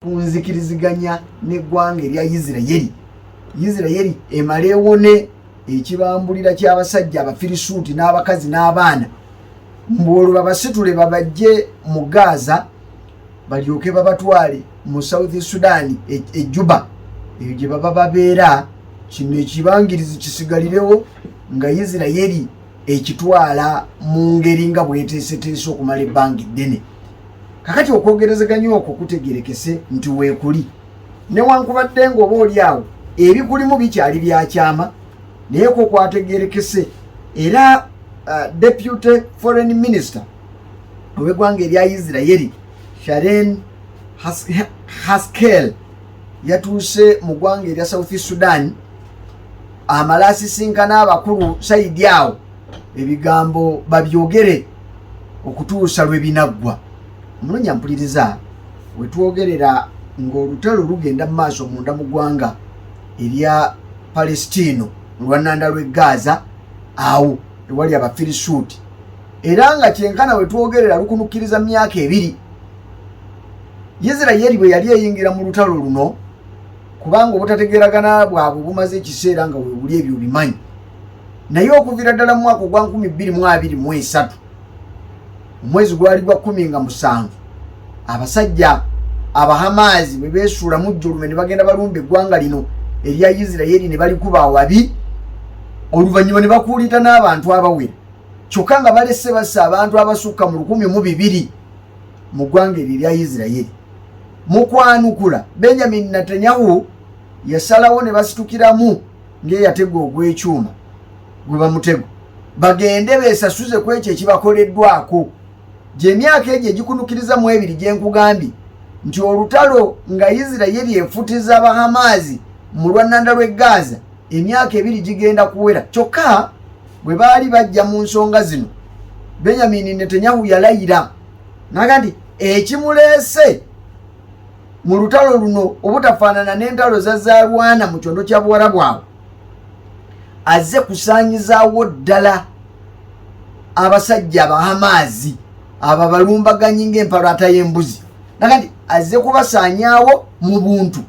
Ku nzikiriziganya n'eggwanga erya Yisirayeri, Yisirayeri emale ewone ekibambulira ky'abasajja Abafirisuuti n'abakazi n'abaana, mbu olwo babasitule babajje mu Gaaza balyoke babatwale mu South Sudan e Juba, eyo gye baba babeera. Kino ekibangirizi kisigalirewo nga Yisirayeri ekitwala mu ngeri nga bweteeseteese okumala ebbanga eddene. Kakati okwogerezeganya okwo kutegerekese nti weekuli, newankubadde nga oba oli awo ebikulimu bikyali byakyama, naye kwo kwategerekese. Era deputy foreign minister ow'eggwanga erya Isirayeri, Sharen Haskel, yatuuse mu ggwanga erya South Sudan, amala asisinkana abakulu side awo, ebigambo babyogere okutuusa lwe binaggwa. Omulungi ampuliriza, wetwogerera ng'olutalo lugenda mu maaso munda mu ggwanga erya Palestino mu lwannanda lw'e Gaza, awo ewali Abafirisuuti, era nga kyenkana wetwogerera lukunukkiriza myaka 2 Isirayeri bwe yali eyingira mu lutalo luno, kubanga obutategeeragana bwabwe bumaze ekiseera nga webuli, ebyo bimanyi. Naye okuviira ddala mu mwaka ogwa 2023, omwezi gwali gwa 17, abasajja Abahamaazi bwe beesuula mu jjolume ne bagenda balumba eggwanga lino erya Isirayeri ne balikuba awabi, oluvannyuma ne bakuulita n'abantu abawera, kyokka nga balese bassa abantu abasukka mu 1200 mu ggwanga eryo erya Isirayeri. Mu kwanukula, Benjamin Netanyahu yasalawo ne basitukiramu ng'eyatega ogw'ekyuma gwe bamutego, bagende beesasuze ku ekyo ekibakoleddwako. Gyemyaka egyo egikunukiriza mu 2 gye nkugambye nti olutalo nga Isirayeri efutiza Abahamaazi mu lwannanda lw'e Gaaza, emyaka 2 gigenda kuwera. Kyokka bwe baali bajja mu nsonga zino, Benjamin Netanyahu yalayira naga nti ekimuleese mu lutalo luno, obutafaanana n'entalo zazaalwana mu kyondo kya buwala bwabwe, azze kusaanyizaawo ddala abasajja Abahamaazi abo abalumbaganyi ng'empalata y'embuzi. Naga nti azze kubasaanyaawo mu buntu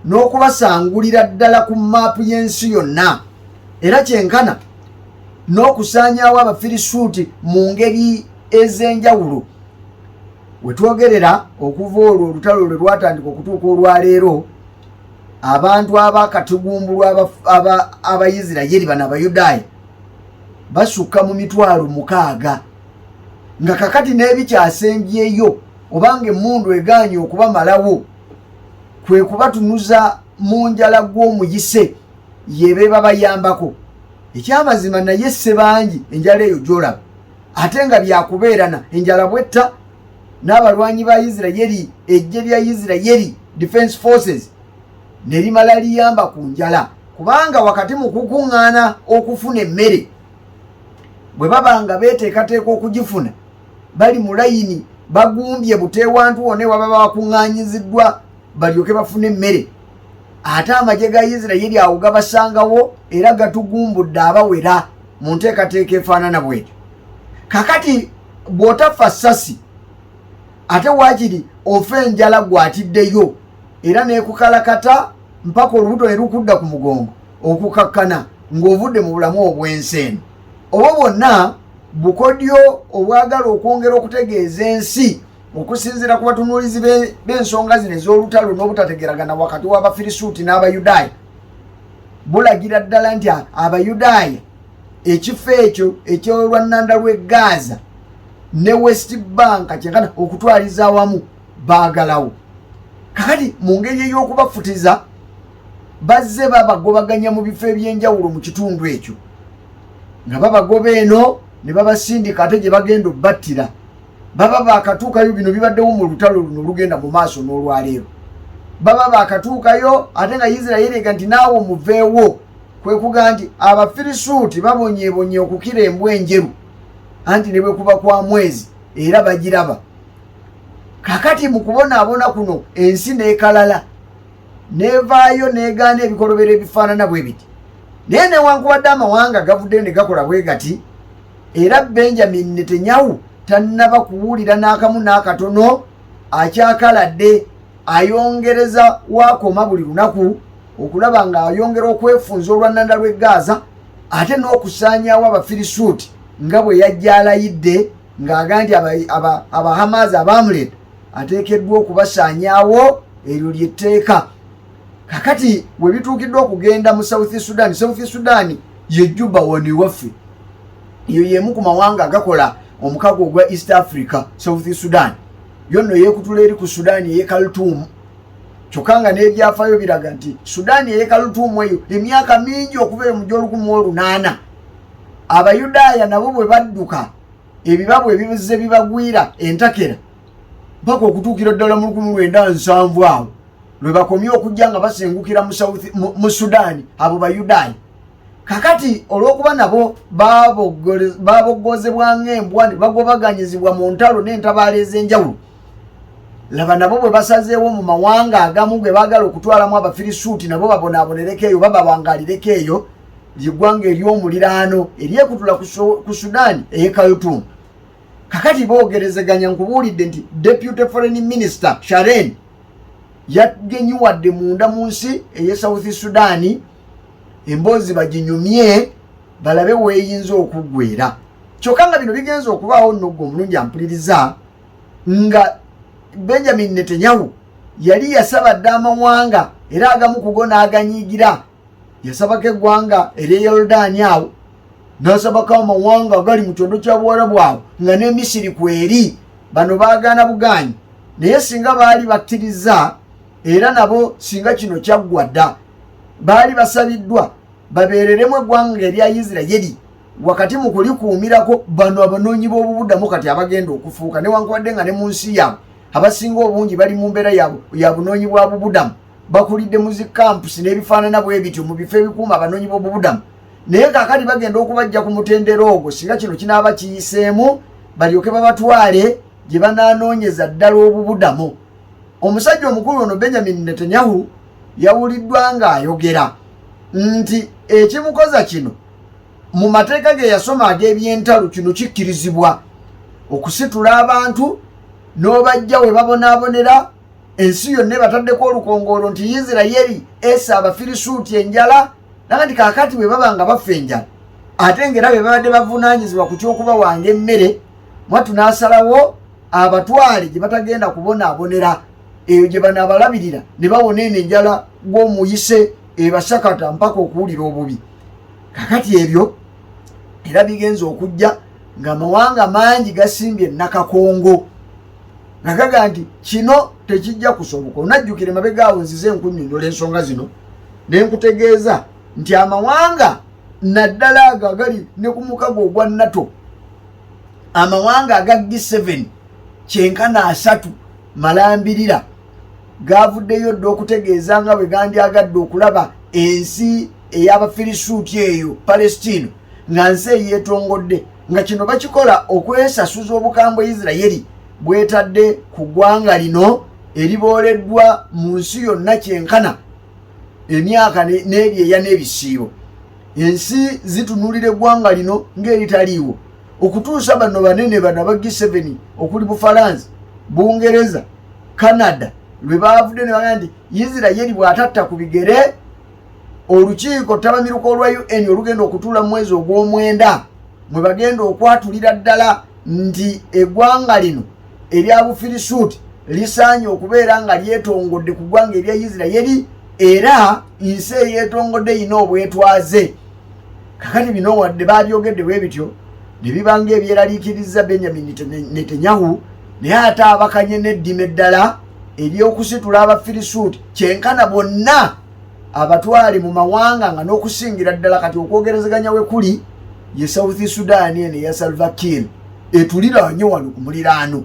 n'okubasangulira ddala ku maapu y'ensi yonna, era kyenkana n'okusaanyaawo Abafirisuuti mu ngeri ez'enjawulo. Wetwogerera, okuva olwo olutalo lwe lwatandika okutuuka olwaleero, abantu abakatigumbulwa Abaisirayeri bano Abayudaaya basukka mu 60,000, nga kakati n'ebikyasembyeyo, obanga emmundu egaanye okubamalawo, kwe kubatunuza mu njala gw'omuyise yebe babayambako. Ekyamazima naye ssebangi enjala eyo gyolaba, ate nga byakubeerana enjala bwetta n'abalwanyi ba Isirayeri, eggye lya Isirayeri Defense Forces ne limala liyamba ku njala, kubanga wakati mu kukuŋŋaana okufuna emmere, bwe baba nga beeteekateeka okugifuna, bali mu layini bagumbye buteewantu wonna ewaba bakuŋŋaanyiziddwa balyoke bafune emmere, ate amagye ga Isirayeri awo gabasangawo era gatugumbudde abawera mu nteekateeka efaanana bwetyo. Kakati bw'otafa ssasi, ate waakiri ofa enjala gw'atiddeyo, era n'ekukalakata mpaka olubuto ne lukudda ku mugongo, okukakkana ng'ovudde mu bulamu obw'ensi eno. Obwo bwonna bukodyo obwagala okwongera okutegeeza ensi, okusinziira ku batunuulizi b'ensonga zino ez'olutalo n'obutategeragana wakati w'Abafirisuuti n'Abayudaaya, bulagira ddala nti Abayudaaya ekifo ekyo eky'olwannanda lw'e Gaaza ne West Bank, kyenkana okutwaliza awamu, baagalawo. Kakati mu ngeri ey'okubafutiza, bazze babagobaganya mu bifo ebyenjawulo mu kitundu ekyo, nga babagoba eno ne babasindika ate gye bagenda obbattira baba bakatuukayo. Bino bibaddewo mu lutalo luno olugenda mu maaso n'olwaleero. Baba bakatuukayo, ate nga Isirayiri ega nti naawe muveewo. Kwe kuga nti Abafirisuuti babonyeebonye okukira embwa enjeru, anti ne bwe kuba kwa mwezi era bagiraba. Kakati mu kubonaabona kuno, ensi n'ekalala n'evaayo n'egaana ebikolobero ebifaanana bwe biti. Naye newankubadde amawanga gavuddeyo ne gakola bwe gati, era Benjamin Netanyahu tannaba kuwulira n'akamu n'akatono, akyakaladde. Ayongereza wakoma buli lunaku okulaba ng'ayongera okwefunza olwannanda lw'e Gaza, ate n'okusaanyaawo Abafirisuuti nga bwe yajja alayidde ng'aga nti Abahamaazi abaamuleeta ateekeddwa okubasaanyaawo. Eryo ly'etteeka. Kakati we bituukiddwa okugenda mu South Sudan, South Sudan ye Juba wano ewaffe, eyo y'emu ku mawanga agakola omukago ogwa East Africa. South Sudan yo nno yeekutula eri ku Sudan ey'e Khartoum, kyokka nga n'ebyafaayo biraga nti Sudan ey'e Khartoum eyo emyaka mingi okuva eyo mu gy'olukumi Abayudaaya nabo bwe badduka ebibabwe ebibuze bibagwira entakera mpaka okutuukira ddala mu 1970 awo lwe bakomye okujja nga basengukira mu Sudaani abo Bayudaaya. Kakati olw'okuba nabo baboggozebwa ng'embwa ne bagobaganyizibwa mu ntalo n'entabaalo ez'enjawulo, laba nabo bwe basazeewo mu mawanga agamu ge baagala okutwalamu Abafirisuuti nabo babonaabonereko eyo, babawangalireko eyo. Lyeggwanga ery'omuliraano eryekutula ku Sudaani ey'e Khartoum. Kakati boogerezeganya. Nkubuulidde nti Deputy Foreign Minister Sharen yagenyiwadde munda mu nsi ey'e South Sudaani, emboozi baginyumye balabe weeyinza okuggwera. Kyokka nga bino bigenza okubaawo nno, gwe omulungi ampuliriza, nga Benjamin Netanyahu yali yasaba dda amawanga, era agamu kugo n'aganyiigira. Yasabako eggwanga ery'e Yoludaani awo, n'asabako amawanga agali mu kyondo kya Buwarabu awo nga ne Misiri kweri. Bano baagaana bugaanyi, naye singa baali bakkiriza era nabo singa kino kyaggwa dda. Baali basabiddwa babeereremu eggwanga erya Isirayiri wakati mu kulikuumirako bano abanoonyi b'obubudamu kati abagenda okufuuka, newankubadde nga ne mu nsi yaabwe abasinga obungi bali mu mbeera ya bunoonyi bwa bubudamu, bakulidde mu zi camps n'ebifaanana bwe bityo mu bifo ebikuuma abanoonyi b'obubudamu. Naye kaakati bagenda okubajja ku mutendera ogwo singa kino kinaaba kiyiseemu, balyoke babatwale gye banaanoonyeza ddala obubudamu. Omusajja omukulu ono Benjamin Netanyahu yawuliddwa ng'ayogera nti ekimukoza kino mu mateeka ge yasoma ag'ebyentalo kino kikkirizibwa okusitula abantu n'obajja we babonaabonera, ensi yonna ebataddeko olukongoolo nti Isirayeri esa Abafirisuuti enjala. Naga nti kaakati bwe baba nga bafa enjala, ate ngaera be babadde bavunaanyizibwa ku ky'okubawanga emmere, mwattu n'asalawo abatwale gye batagenda kubonaabonera, eyo gye banaabalabirira ne bawona eno enjala gw'omuyise ebasakata mpaka okuwulira obubi. Kakati ebyo era bigenza okujja ng'amawanga mangi gasimbye nakakongo nga gaga nti kino tekijja kusoboka. Onajjukire mabega awo nzize nkunnyonnyola ensonga zino ne nkutegeeza nti amawanga naddala ago agali ne ku mukago ogwa NATO, amawanga aga G7 kyenkana 30 malambirira, gavuddeyo dda okutegeeza nga bwe gandyagadde okulaba ensi ey'Abafirisuuti eyo Palestino nga nsi eyeetongodde, nga kino bakikola okwesasuza obukambwe Isirayeri bwetadde ku ggwanga lino eribooleddwa mu nsi yonna kyenkana emyaka n'ebyeya n'ebisiibo. Ensi zitunulira eggwanga lino ng'eritaliiwo okutuusa bano banene bano aba G7 okuli Bufalansa, Bungereza, Canada lwe baavudde ne bagamba nti Isirayeri bw'atatta ku bigere, olukiiko ttabamiruka olwa UN olugenda okutuula mu mwezi ogw'omwenda mwe bagenda okwatulira ddala nti eggwanga lino erya Bufirisuuti lisaanye okubeera nga lyetongodde ku ggwanga erya Isirayeri, era nsi eyeetongodde yina obwetwaze. Kakati bino wadde babyogedde bwe bityo ne biba ng'ebyeraliikiriza Benjamin Netanyahu, naye ate abakanye n'eddima eddala ery'okusitula Abafirisuuti kyenkana bonna abatwale mu mawanga, nga n'okusingira ddala kati okwogerezeganya we kuli ye South Sudan eno eya Salva Kiir etuliraanye wano ku muliraano.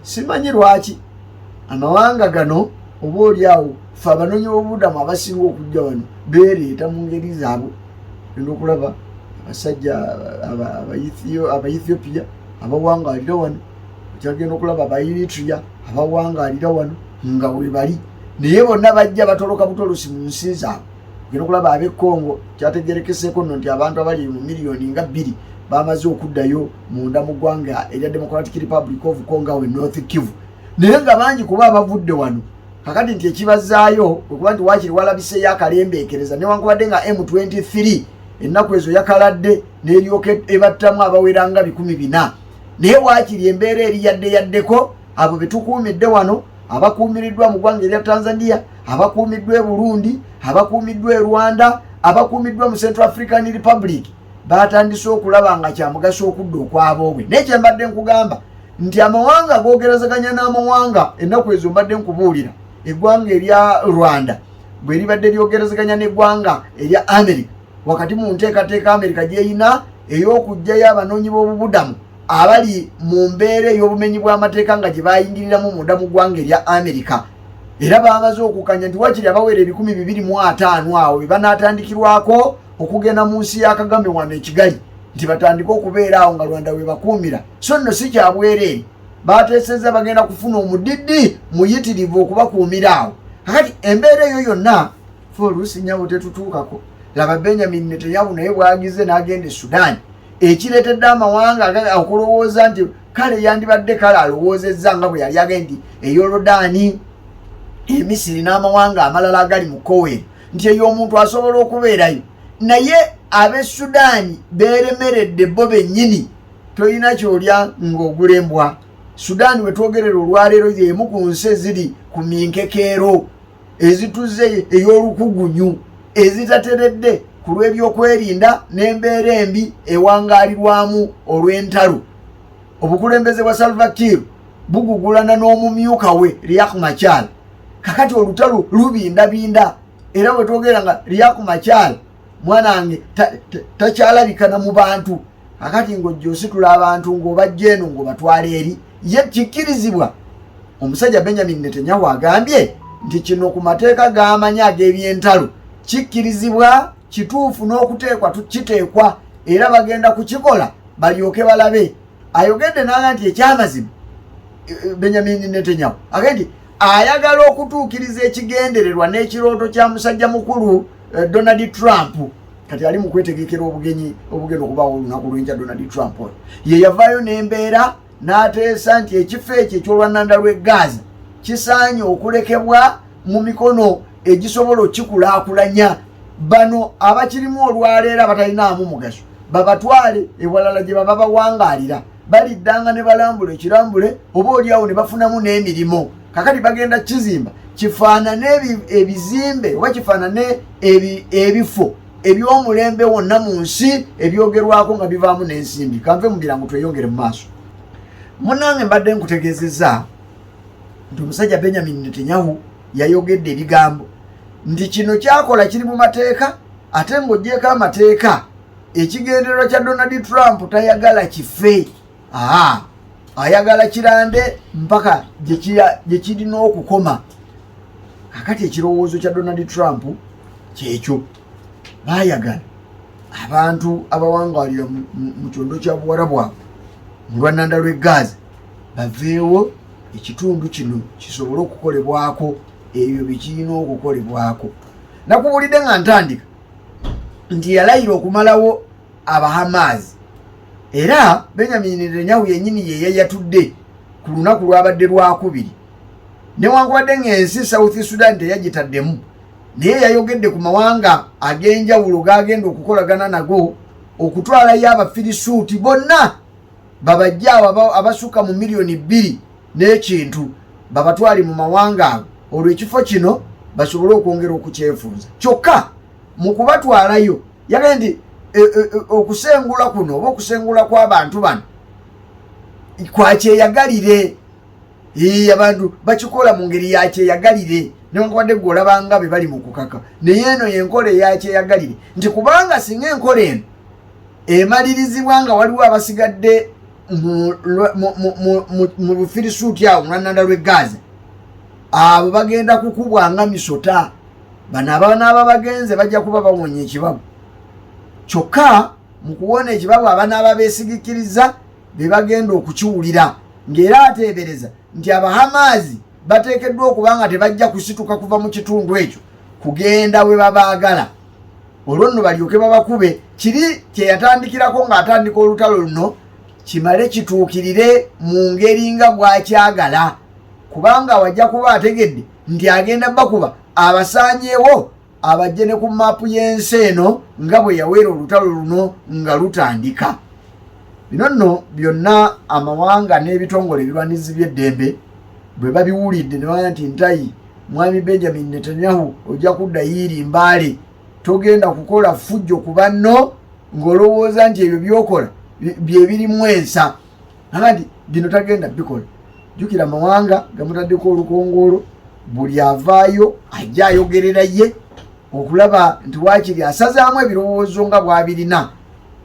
Simanyi lwaki amawanga gano oba oli awo fe abanoonyi b'obubudamu abasinga okujja wano beereeta mu ngeri zaabwe. Genda okulaba abasajja Abaethiopia abawangaalira wano, okyagenda okulaba Abaeritrea abawangaalira wano nga webali, naye bonna bajja batoloka butolosi mu nsi zaabwe. Genda okulaba ab'e Congo, kyategerekeseeko nno nti abantu abali mu miliyoni nga 2 bamaze okuddayo munda mu ggwanga erya Democratic Republic of Congo we North Kivu, naye nga bangi kuba abavudde wano Kakati nti ekibazaayo okuba nti waakiri walabiseeyo akalembeekereza, newankubadde nga M23 ennaku ezo yakaladde n'eryoka ebattamu abawera nga 400, naye waakiri embeera eri yadde yaddeko. Abo betukuumidde wano, abakuumiriddwa mu ggwanga erya Tanzania, abakuumiddwa e Burundi, abakuumiddwa e Rwanda, abakuumiddwa mu Central African Republic, batandise okulaba nga kyamugaso okudda okwaboobwe. Naye kyembadde nkugamba nti amawanga googerezeganya n'amawanga ennaku ezo, mbadde nkubuulira eggwanga erya Rwanda bwe libadde lyogerezeganya n'eggwanga erya America wakati mu nteekateeka America gyeyina ey'okuggyayo abanoonyi b'obubudamu abali mu mbeera ey'obumenyi bw'amateeka nga gye bayingiriramu munda mu ggwanga erya America. Era bamaze okukanya nti wakiri abawera 250 awo be banaatandikirwako okugenda mu nsi ya Kagame wano e Kigali, nti batandike okubeera awo nga Rwanda we bakuumira. So nno si kyabwereere, bateesezza bagenda kufuna omudidi muyitirivu okubakuumira awo. Kakati embeera eyo yonna fe oluusi nyawo tetutuukako. Laba Benjamin Netanyahu naye bwagize n'agenda e Sudan, ekireetedde amawanga okulowooza nti kale yandibadde kale alowoozezza nga bwe yali agenda nti Eyorodaani, Emisiri n'amawanga amalala agali mu koweri, nti eyo omuntu asobola okubeerayo. Naye ab'e Sudaani beeremeredde bo bennyini, tolina kyolya ng'ogula embwa. Sudaani wetwogerera olwaleero y'emu ku nsi eziri ku minkekeero ezituze ey'olukugunyu, ezitateredde ku lw'ebyokwerinda n'embeera embi ewangaalirwamu olw'entalo. Obukulembeze bwa Salva Kiir bugugulana n'omumyuka we Riek Machar. Kakati olutalo lubindabinda, era bwetwogera nga Riek Machar mwanange takyalabikana mu bantu. Kakati ng'ojja ositula abantu ng'obajja eno ng'obatwala eri, ye kikkirizibwa? Omusajja Benjamin Netanyahu agambye nti kino ku mateeka g'amanyi ag'ebyentalo kikkirizibwa, kituufu n'okuteekwa kiteekwa, era bagenda kukikola balyoke balabe. Ayogedde n'aga nti ekyamazima Benjamin Netanyahu agambye nti ayagala okutuukiriza ekigendererwa n'ekirooto kya musajja mukulu Donald Trump. Kati ali mu kwetegekera obugenyi obugenda okubaawo olunaku lw'enkya. Donald Trump oyo ye yavaayo n'embeera n'ateesa nti ekifo ekyo eky'olwananda lw'e Gaza kisaanye okulekebwa mu mikono egisobola okukikulaakulanya, bano abakirimu olwaleero abatalinaamu mugaso babatwale ewalala gye baba bawangaalira, baliddanga ne balambula ekirambule, oba oliawo ne bafunamu n'emirimu. Kakati bagenda kizimba kifaanane ebizimbe oba kifaanane ebifo eby'omulembe wonna mu nsi ebyogerwako nga bivaamu n'ensimbi. Kanve mu birango, tweyongere mu maaso. Munnange, mbadde nkutegeezezza nti omusajja Benjamin Netanyahu yayogedde ebigambo nti kino kyakola kiri mu mateeka, ate ng'ogyeko amateeka, ekigendererwa kya Donald Trump tayagala kife, aa ayagala kirande mpaka gye kirina okukoma. Kakati ekirowoozo kya Donald Trump kyekyo, baayagala abantu abawangalira mu kyondo kya buwala bwabwe mu lwananda lw'e Gaza baveewo, ekitundu kino kisobole okukolebwako ebyo bikirina okukolebwako. Nakubulidde nga ntandika nti yalayira okumalawo Abahamaazi, era Benjamin Netanyahu yennyini ye yayatudde ku lunaku lwabadde lwakubiri, newankubadde ng'ensi South Sudan teyagitaddemu, naye yayogedde ku mawanga ag'enjawulo g'agenda okukolagana nago okutwalayo Abafirisuuti bonna babajje awo abasukka mu 2 miliyoni n'ekintu, babatwale mu mawanga ago, olwo ekifo kino basobole okwongera okukyefunza. Kyokka mu kubatwalayo yagambye nti okusengula kuno oba okusengula kw'abantu bano kwakyeyagalire, abantu bakikola mu ngeri yakyeyagalire, newankubadde gwe olabanga be bali mu kukaka, naye eno yenkola eyakyeyagalire, nti kubanga singa enkola eno emalirizibwa nga waliwo abasigadde mu Bufirisuuti awo mulwananda lw'e Gaza, abo bagenda kukubwa nga misota. Bano abanaaba bagenze bajja kuba bawonya ekibabu. Kyokka mu kuwona ekibabu, abanaaba beesigikiriza be bagenda okukiwulira, ng'era ateebereza nti Abahamaazi bateekeddwa okuba nga tebajja kusituka kuva mu kitundu ekyo kugenda we babaagala, olwo nno balyoke babakube. Kiri kyeyatandikirako ng'atandika olutalo luno kimale kituukirire mu ngeri nga bw'akyagala, kubanga wajja kuba ategedde. nti agenda bakuba abasaanyeewo abajje ne ku maapu y'ensi eno nga bwe yaweera olutalo luno nga lutandika. Bino nno byonna amawanga n'ebitongole ebirwanizi by'eddembe bwe babiwulidde ne bamanya nti ntayi mwami Benjamin Netanyahu ojja kudda yiiri mbaale, togenda kukola ffujjo ku banno ng'olowooza nti ebyo by'okola bye birimu ensa. Aga nti bino tagenda bikola. Jjukira amawanga gamutaddeko olukongoolo, buli avaayo ajja ayogerera ye okulaba nti waakiri asazaamu ebirowoozo nga bw'abirina.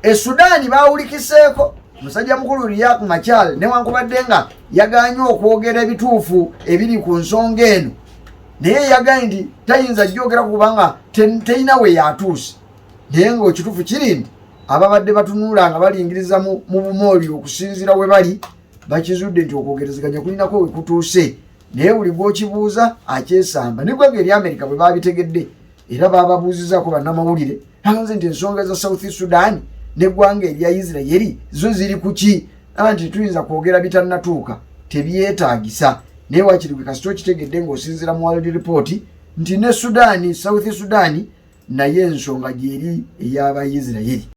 E Sudaani baawulikiseeko musajja mukulu Riek Machar, newankubadde nga yagaanye okwogera ebituufu ebiri ku nsonga eno, naye yagaanye nti tayinza gyogera kubanga terina we yatuuse. Naye ng'ekituufu kiri nti ababadde batunuula nga balingiriza mu bumooli okusinziira we bali bakizudde nti okwogerezeganya kulinako we kutuuse, naye buli gw'okibuuza akyesamba. N'eggwanga erya Amerika bwe baabitegedde era baababuuzizaako bannamawulire aganze nti ensonga za South Sudan n'eggwanga erya Isirayeri zo ziri ku ki, anti tuyinza kwogera bitannatuuka, tebyetaagisa. Naye wakiri gwe kasita okitegedde ng'osinziira mu World Report nti ne Sudan, South Sudan naye ensonga gyeri ey'Abayisirayeri.